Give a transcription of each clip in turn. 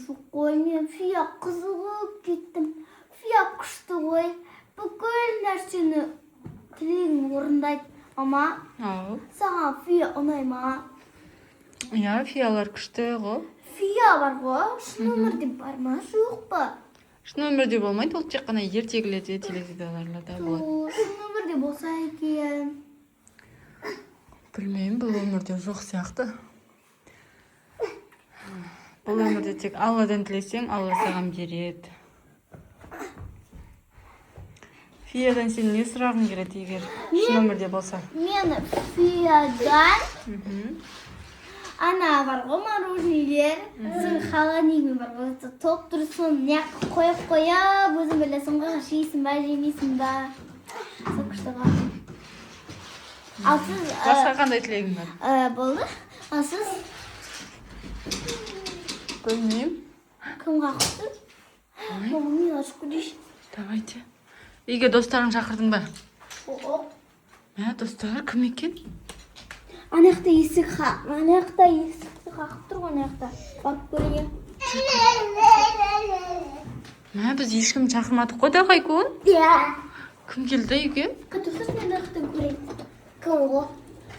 Жоқ қой, мен фея қызығып кеттім. Фея күшті ғой, бүкіл нәрсені, тілегін орындайды. Мама, Ау. саған фея ұнай ма? Иә, феялар күшті ғой. Фея бар ғой, шын өмірде бар ма, жоқ па? Шын өмірде болмайды ол, тек қана ертегілерде, теледидарларда болады. Ту, шын өмірде болса екен. Білмеймін, бұл өмірде жоқ сияқты. Бұл өмірде тек Алладан тілесең, Алла саған береді. Феядан сен не сұрағың келеді, егер шын өмірде болса? Мен феядан ана бар ғой, мороженелер, соның холодильнигі бар ғой, толып тұр, соны мына жаққа қойып қойып, өзің білесің ғой, жейсің ба, жемейсің ба, сол күшті ғой. Ал сіз? Басқа қандай тілегің бар? Болды. Ал сіз? Білмеймін. Кім қағып тұр? Мама, мен ашып көрейінші. Давайте. Үйге достарың шақырдың ба? О. Мә, достар кім екен? Ана жақта есік, ана жақта есікті қағып тұр ғой, ана жақта. Барып көрейін. Мә, біз ешкім шақырмадық қой да, Хайкун. Иә. Кім келді үйге? Тоқташы, мен ана жақтан көрейін. Кім ғой?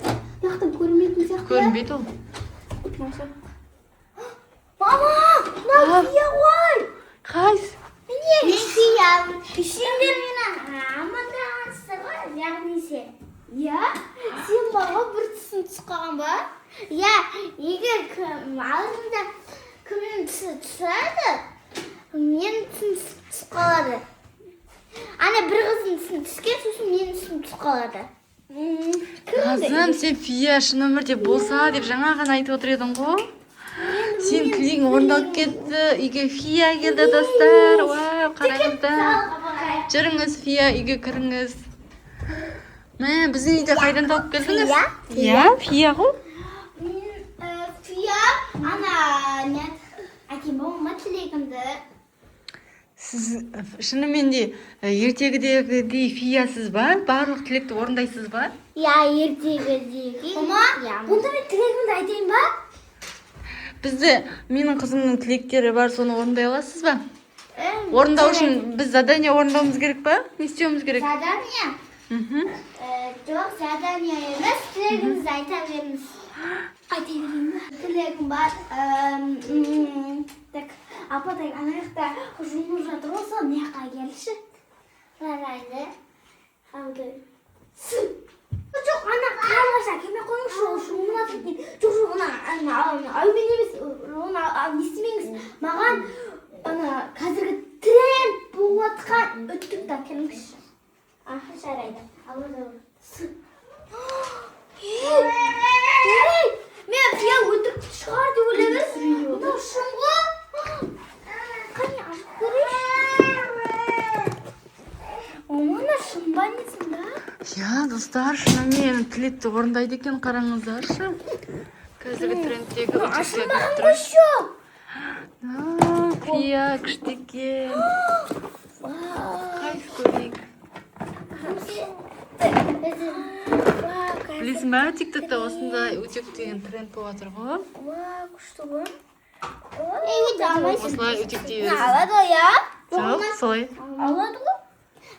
Мына жақтан көрінбейтін сияқты, иә? Көрінбейді ол. Мама, мынау фея ғой. Қайсы? Міне, мен феямын. Сендер мені амандағансыздар ғой, яғни сен. Иә, сен бар ғой, бір түсін түсіп қалған ба? Иә, егер кім алдында кімнің түсі түседі, менің түсім түсіп қалады. Ана бір қыздың түсін түскен, сосын менің түсім түсіп қалады. Назым, сен фея шын өмірде болса деп жаңа ғана айтып отыр едің ғой. Сен тілегің орындалып кетті. Үйге фея келді, достар. Вау, қараңыздар. Жүріңіз, фея, үйге кіріңіз. Мә, біздің үйде қайдан тауып келдіңіз? Фея? Иә, фея ғой. Мен фея ана не, әкем, мама, тілегімді. Сіз шынымен де ертегідегідей феясыз ба? Барлық тілекті орындайсыз ба? Иә, ертегідегі. Мама, онда мен тілегімді айтайын ба? Бізді, менің қызымның тілектері бар, соны орындай аласыз ба? Орындау үшін біз задание орындауымыз керек па? Не істеуіміз керек? Задание? Мхм. Жоқ, задание емес, тілегіңізді айта беріңіз. Айта берейін ба? Тілегім бар. Так, апатай, ана жақта жуынып жатыр ғой, сол мына жаққа келші. Жарайды. Алды. Жоқ, ана қарлығаш әкелмей қойыңызшы, ол жуынып жатыр екен. Жоқ, жоқ, ана ана әумен емес, оны не істемеңіз. Маған ана қазіргі тренд болып жатқан үтікті әкеліңізші. Аха, жарайды. Алады. Ей, мен фея өтірік шығар деп ойлап едім. Мынау шын ғой. Қане, ашып көрейінші. Мына шын ба, несін ба? Иә, достар, шынымен тілекті орындайды екен, қараңыздаршы. Қазіргі трендтегі үтіктерді Ашылмаған тұр. ғой еще. А, фея күшті екен. Қайсы, көрейік. Білесің ба, ТикТокта осындай утюг деген тренд болып жатыр ғой. Вау, күшті ғой. Ей, алмайсың. Осылай үтіктей бересің. Алады ғой, иә? Жоқ, солай. Алады ғой.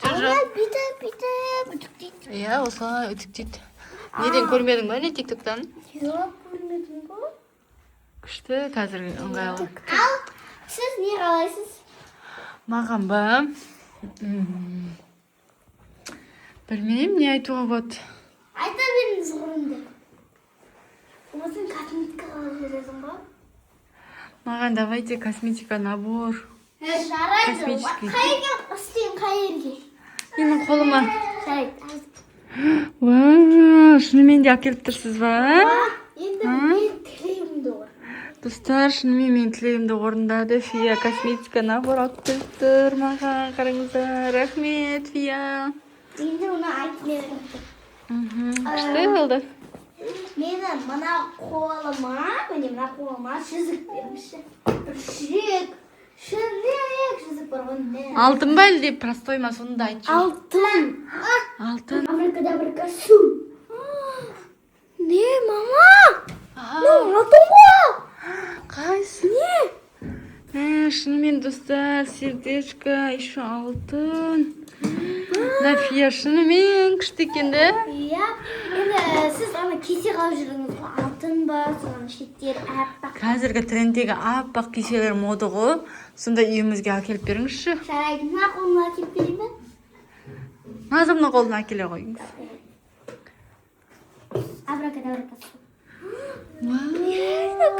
Жоқ, жоқ. Бүйтіп, бүйтіп үтіктейді. Иә, осылай үтіктейді. Неден көрмедің ба, не, ТикТоктан? Жоқ, көрмедім ғой. Күшті, қазір ыңғайлы. Ал сіз не қалайсыз? Маған ба? Білмеймін, не айтуға болады. Айта беріңіз ғұрымды. Осыны косметика қалап жүресің ғой. Маған давайте косметика набор. Жарайды. Косметический. Қай жерге істейін, қай жерге? Менің қолыма. Жарайды. Уау, шынымен де әкеліп тұрсыз ба? Енді мен тілегімді ор. Достар, шынымен менің тілегімді орындады фея, косметика набор алып келіп тұр маған, қараңыздар. Рахмет, фея. Енді оны айтып беріңіз. Күшті болды. Мені мына қолыма, міне, мына қолыма жүзік беріңізші. Бір жүрек, жүрек жүзік бар ғой, міне. Алтын ба, әлде простой ма, соны да айтшы. Алтын. Алтын. Абракадабрака су. Не, мама? А, Мынау алтын ғой. Қайсы? Не? Мә, шынымен, достар, сердечко, еще алтын. Мына фея шынымен күшті екен да. Иә, енді сіз ана кесе қалып жүрдіңіз ғой, алтын ба, соның шеттері аппақ. Қазіргі трендтегі аппақ кеселер мода ғой. Сонда үйімізге әкеліп беріңізші. Жарайды, мына қолыма әкеліп берейін ба? Назымның қолына әкеле қойыңыз. Абракадабра.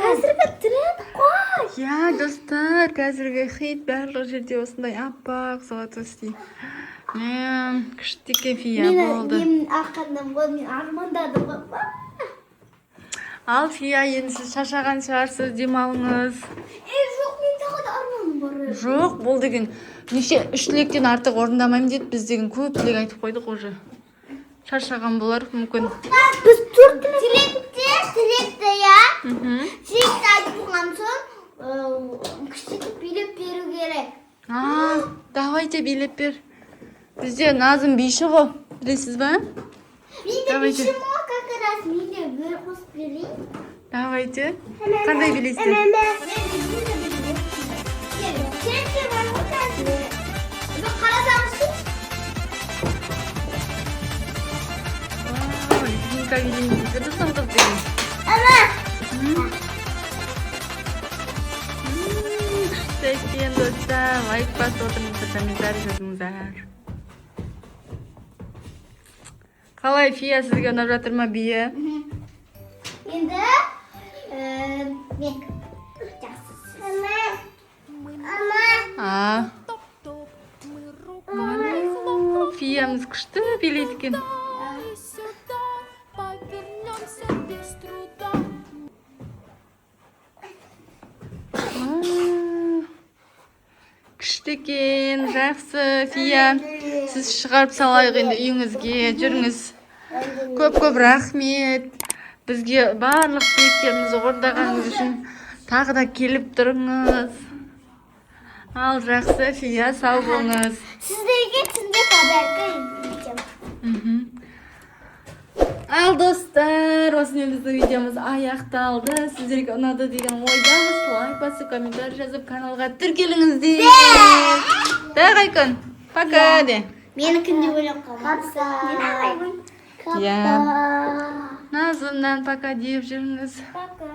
Қазіргі тренд қой. Иә, достар, қазіргі хит, барлық жерде осындай аппақ золотистый. Мә, күшті екен фея болды. Мен ақындым ғой, мен армандадым ғой. Ал, фея, енді сіз шаршаған шығарсыз, демалыңыз. Е, жоқ, мен тағы да арманым бар. Жоқ, бұл деген неше, үш тілектен артық орындамаймын деді. Біз деген көп тілек айтып қойдық уже. Шаршаған болар мүмкін. Біз төрт тілекті, иә. Тілекті айтып болған соң, күштетіп билеп беру керек. А, давайте, билеп бер. Бізде Назым биші ғой, білесіз ба? Мен де Давайте. бишімін ғой, как раз мен де бір қосып берейін. Давайте. Қандай билейсіздер? Мен де билеймін. Тілекте бар ғой қазір. Bir қарасаңызшы. Вау, лезгинка билеймін дейді біздің қыз деген. Ана. Күшті екен, достар. Лайк басып отырыңыздар, комментарий жазыңыздар. Қалай, фея, сізге ұнап жатыр ма биі? Енді мен жақсы. Ана. Ана. А. Топ-топ, мы Вау, феямыз күшті билейді екен. и сюда повернемся без труда. Вау, күшті екен, жақсы, фея. Сіз шығарып салайық енді үйіңізге, жүріңіз. Көп көп рахмет. Бізге барлық тілектерімізді орындағаныңыз үшін. Тағы да келіп тұрыңыз. Ал, жақсы, фея, сау болыңыз. Сіздерге түнде подарка етемін. Ал, достар, осымен біздің видеомыз аяқталды. Сіздерге ұнады деген ойдамыз. Лайк басып, комментарий жазып, каналға тіркеліңіздер. Да, Айкүн, пока де. Менікін де ойлап қалмапсың. Иә. Назымнан пока деп жүріңіз. Пока.